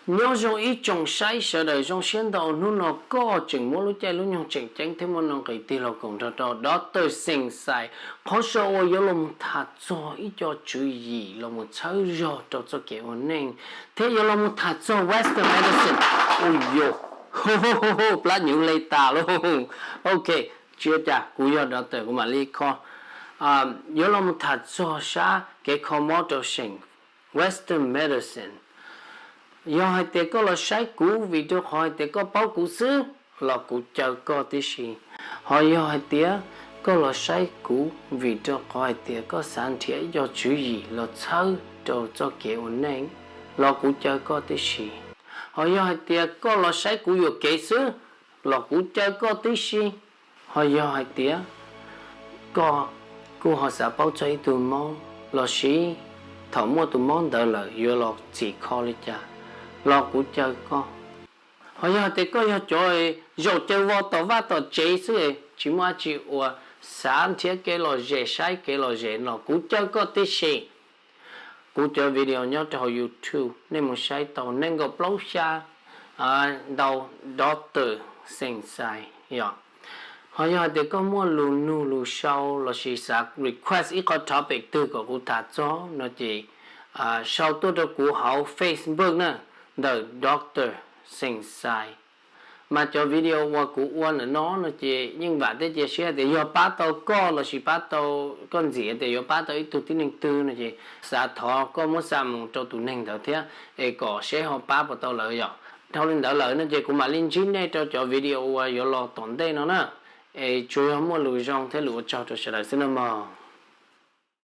Nyob zoo ib tsoom saib sawv daws, zoo siab ntau hnub no koj tseem muab lub caij lub nyoog tseem ceeb thiab muaj nuj nqis tig los koom nrog rau Doctor Xeem Xais. Qhov sau uas yuav los mus tham txog ib co tswv yim los mus txhawb zog rau txoj kev ua neej, thiab yuav los mus tham txog Western medicine. Ua yuav plab nyuv le tas lauj. Ok, tsis ua cas, kuv yog Doctor kuv mam li kho. Yuav los mus tham txog sab kev kho mob rau seem Western medicine. Yog hais tias koj los saib kuv vim rau qhov hais tias koj paub kuv xwb, los kuv caw koj tib si. Ho yog hais tias koj los saib kuv vim rau qhov hais tias koj xav nrhiav ib co tswv yim los txhawb rau txoj kev ua neej, los kuv caw koj tib si. Ho yog hais tias koj los saib kuv yuam kev xwb, los kuv caw koj tib si. Ho yog hais tias koj kuj ho xav paub txog ib tug mob, los sis thaum muaj tus mob ntawd lawm yuav los txhim kho li cas, los kuv caw koj. Ho yog hais tias koj yog cov zaum caw vos tom vaj tom tsev xwb, tsis muaj dab tsi ua, xav nrhiav kev lom zem, saib kev lom zem, los kuv caw koj tib si. Kuv cov video nyob rau hauv YouTube nej mus saib tau nees nkaum plaub xya ntau Doctor Xeem Xais yom. Ho yog hais tias koj muaj lus nug lus sau los sis xav request ib qho topic twg kom kuv tham txog no ces sau tuaj rau kuv hauv Facebook na, ntawm Doctor Xeem Xais. Mas cov video uas kuv ua ntawm no no ces yeej vam thiab cia siab tias yog pab tau koj los sis pab tau, koj ntxim tias yuav pab tau ib tug tib neeg twg no ces xav thov koj muab xa mus rau tus neeg ntawd thiab, es kom seb ho pab puas tau lawv yom. Dhau li ntawd lawm no ces kuv mam li ntsib nej rau cov video uas yuav los tom ntej no na. Es tsuas yog muaj lus zoo thiab lus ua tsaug rau sawv daws xwb nawb mog.